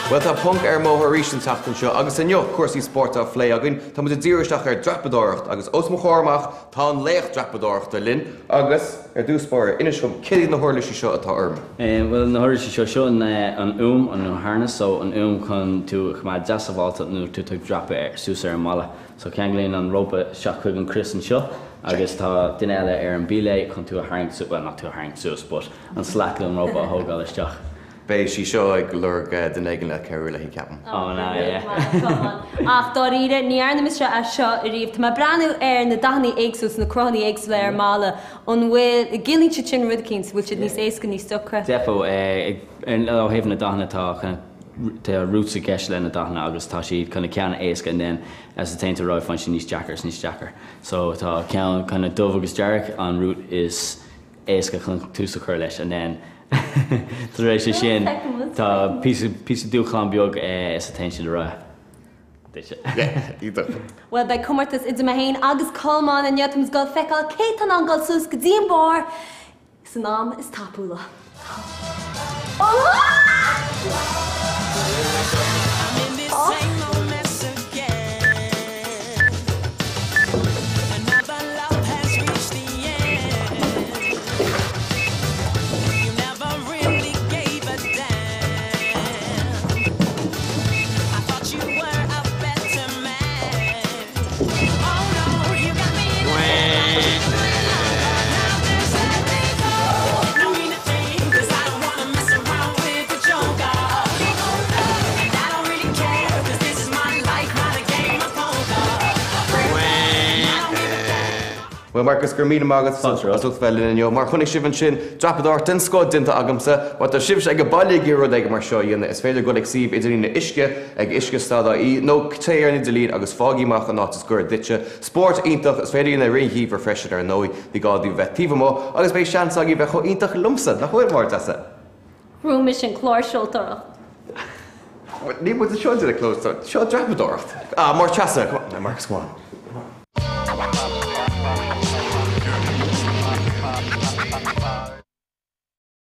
Bhuel, tá Ponc ar an mbóthar arís an tseachtain seo agus inniu, cúrsaí spóirt á phlé againn, tá muid ag díriú isteach ar dreapadóireacht agus os mo chomhair amach tá an laoch dreapadóireachta linn agus, ar dtús báire, inis dom céard iad na huirlisí seo atá orm? Bhuel, na huirlisí seo, seo an úm, an harness, so an úm chun tú a choimeád deas sábháilte nuair tú ag dreapadh suas ar an mballa. So ceanglaíonn an rópa isteach chuig an crios anseo agus tá duine eile ar an belay chun tú a tharraingt suas, bhuel not tú a tharraingt suas but an slack le an rópa a thógáil isteach. Beidh sí seo ag lorg duine éigin le cabhrú léi ceapaim. Oh no yeah. Ach dáiríre, ní dhearna mise é seo ariamh. Tá mé ag breathnú ar na dathanna éagsúla is na cruthanna éagsúla ar an mballa. An bhfuil, ciallaíonn siad sin rud eicínt? Bhfuil siad níos éasca, níos deacra? Defo, ó thaobh na dathanna tá kind of Tá routes i gceist le na dathanna agus tá siad kind of ceann éasca and then as a téann tú ar aghaidh faigheann siad níos deacra is níos deacra. So tá ceann kind of dubh agus dearg an route is éasca chun tús a chur leis and then tar éis sin tá píosa píosa dúshlán beag as a téann siad ar aghaidh. Duitse. Iontach. Bhuel beidh comórtas idir mé féin agus Colmán inniu, táimid ag dul feiceáil cé tá in ann dul suas go dtí an barr San am is tapúla. Bhuel Marcus, go raibh míle maith agat as ucht bheith linn inniu. Mar chonaic sibh ansin, dreapadóireacht den scoth déanta agamsa. Má tá sibhse ag baile ag iarraidh rud éigin mar seo a dhéanamh, is féidir dul ag suíomh idirlín Uisce ag uisce.ie nó téigh ar an idirlíon agus faigh amach an áit is gaire duitse. Spórt iontach, is féidir a dhéanamh i rith an gheimhridh freisin ar ndóigh, ní gá daoibh bheith taobh amuigh agus beidh seans agaibh bheith chomh iontach liomsa, nach bhfuil, Máire Treasa? Bhuaigh mise an clársheoltóireacht. Níl muid anseo ag déanamh clóstóireacht, seo dreapadóireacht. Ah, Máire Treasa, come on, Marcus, come on.